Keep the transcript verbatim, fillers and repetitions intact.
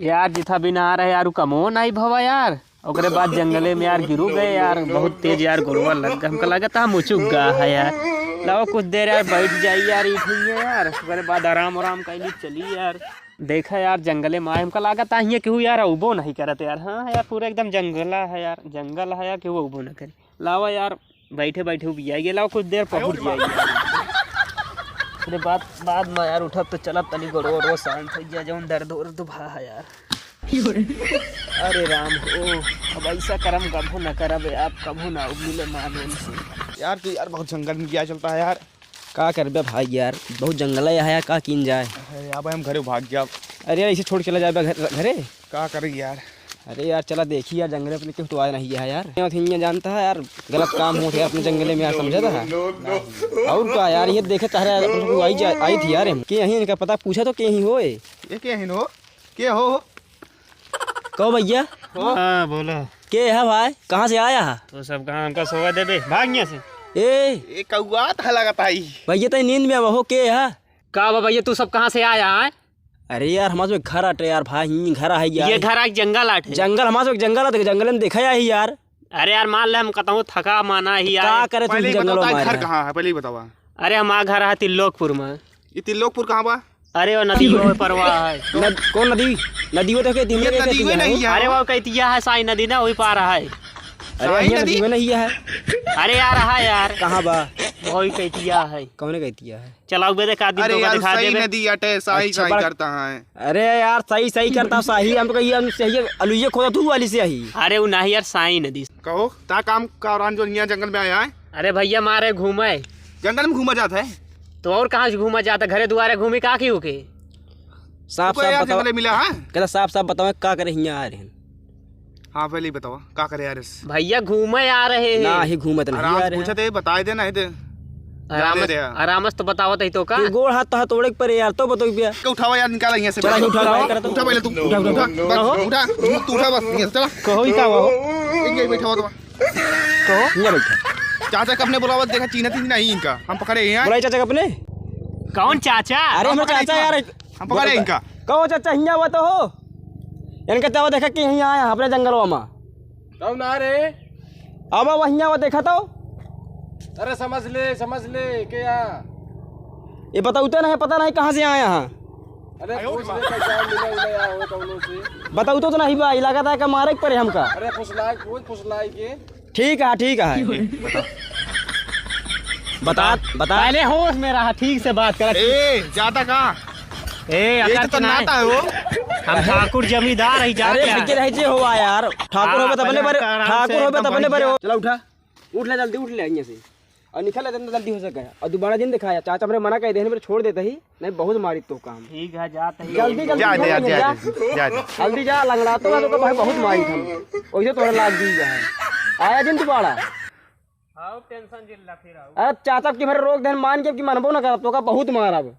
यार, जिथा बिना आ रहे यार, उ कमो नाहीं भवा यार। ओकरे बाद जंगले में यार गिरु गए यार, बहुत तेज यार गोड़वा लग गए। हमका लागत है मुचुक गा है यार। लाओ कुछ देर यार बैठ जाई यार, ईठ हुई है यार। ओकरे बाद आराम आराम कैली चली यार। देखा यार, जंगले में आए, हमका लागत है हियाँ केहू यार अउबो नहीं करत यार। हाँ यार, पूरा एकदम जंगला है यार, जंगल है यार, केहू अउबो न करी। लावा यार, बैठे बैठे उबिया गया, लावा कुछ देर पहुँच जाई। अरे बात, बाद में यार उठब तो चलब, तनी गोड़ो ओड़ो शांत हो जाए, जौन दर्द उर्द भा है यार। अरे राम हो, अब ऐसा करम कभू न करब यार, कभू ना मिले मालूम से। यार तू यार बहुत जंगल में क्या चलता है यार? का करबे भाई यार, बहुत जंगल है यहाँ, का कीन जाए? अरे अब हम घरे भाग गया। अरे यार, इसे छोड़ के चला जाए घर, घरे? का करी यार? अरे यार, चला देखी यार, जंगल में अपने क्यों तो आया नहीं है यार। यहाँ थी जानता है यार, गलत काम होत है अपने जंगले में यार, समझा था? और का यार, ये देखे तहरा अपन को आई जा, आई थी यार, हम के यहीं इनका पता पूछा तो के ही होए? ये के हिन हो? के हो? कहो भैया। हाँ, बोलो। के है भाई? कहाँ से आया है? तो सब कहाँ हमका सोवा देबे? भाग यहाँ से। ए। ए, कौआ था लगत आई। भैया, तई नींद में आवा हो, के है? का बा भैया, तू सब कहाँ से आया है? अरे यार, हमारे सब घर आटे यार, भाई, ही घर है यार। ये घर आटे, जंगल आटे। जंगल, हमारे सब जंगल आटे, जंगल में देखा ही यार। अरे यार, मान ले, हम कतहूँ थका माना ही का यार। करे तू पहले ही जंगल बताओ, में तार घर यार? कहाँ है? पहले ही बतावा। अरे, हमार घर है तिल्लोकपुर में। ये तिल्लोकपुर कहाँ बा? अरे, वो नदी वो परवा है। नद-, कौन नदी? नदी वो तो के दिन ये में नदी कैसे वो है नहीं वो? है। अरे, वो कैतिया है, साई नदी ना, वही पार है। अरे, साई ये नदी? नदी में नहीं है। अरे यार, है यार। कहाँ बा? वही कैतिया है। कौन कैतिया है? चलाओ बे, देखा दी अरे तो यार, दिखा साई देबे। नदी अटे, साई, अच्छा, साई बड़ा करता है। अरे यार, सही, सही करता, सही। हम तो कहिए, हम सही, अलुइये खोदा तू वाली से ही। अरे, वो नहीं यार, साई नदी। कहो, ता काम का औरान जो हियाँ जंगल में आया है? अरे भैया, मारे घूमे। जंगल में घूमा जाता है? तो और कहाँ से घूमा जाता? घरे दुआरे घूमी का की होके? साफ, ओके साफ यार, बताओ। जंगल में मिला है? कहता, साफ, साफ बताओ, का करे हियाँ आ रहे हैं? हाँ, पहले ही बताओ, का करे आ रहे हैं? भैया, घूमे आ रहे हैं। ना ही घूमत नहीं आराम आ से रहे पूछत हैं। है, बताए दे, नहीं दे। आराम जाने से, दे यार। आराम से तो बतावत ही तो का? ये गोड़ हाथ तो हाथ तोड़े के परे यार, तो बताओ भैया। के उठावा यार, निकाल यहाँ से। चला, उठा, उठा, उठा, उठा पहले तू, उठा, उठा, उठा, उठा, उठा, बस, यहाँ से चला। कहो ही का हुआ हो? एक जगह बैठा हुआ तो। कहो। हियाँ बैठा। चाचा कब ने बुलावा, देखा, चीन्हत ही नहीं इनका। हम पकड़े हैं। बुलाई चाचा कब ने? कौन चाचा? अरे, हम हमारे पकड़े चाचा इनका। यार। हम पकड़े इनका। कहो चाचा, हियाँ हुआ तो हो। इनके तब देखा कि हियाँ आया, अपने जंगलवा में। कौन आ रे? अब, अब हियाँ हुआ देखा तो। अरे, समझ ले, समझ ले, के आ? ये बताउते नहीं, पता नहीं कहाँ से आया है। अरे, पूछ ले, पहचान मिला उला या हो कौनो से। बताउतो तो नहीं बा, इलाका ता का मारे के परे हमका। अरे, फुसलाए, पूछ फुसलाए के। ठीक है, ठीक है। बता, बता। पहले होश में रहा, ठीक से बात कर। ए, ज्यादा का? ए, ये अगर तो नहीं। नाता है वो। हम ठाकुर जमींदार ही जात अरे, है। फिकिर है जे होवा यार। ठाकुर हाँ, होबे तब अपने अपने बरे, आराम से ठाकुर होबे एकदम तब अपने बरे हो। बढ़िया। चला उठा। उठ ले जल्दी, उठ ले यहाँ से। और निकल ले, जितना जल्दी हो सके। और दोबारा जिन दिखाया, चाचा हमरे मना कर दे, हमरे छोड़ देते ही, नहीं बहुत मारी तो काम। ठीक है, जाते ही। जल्दी, जल्दी, जा, जा, जल्दी जा, जा। जा, जा। जल्दी जा, लंगड़ा तो, तो भाई बहुत मारी हम। वैसे तोहरे लाग दी है। आया जिन दोबारा। आओ, टेंशन जिन ला फिर आओ। अरे चाचा की मेरे रोक देन मान के कि मनबो ना करब, तो का बहुत मारब।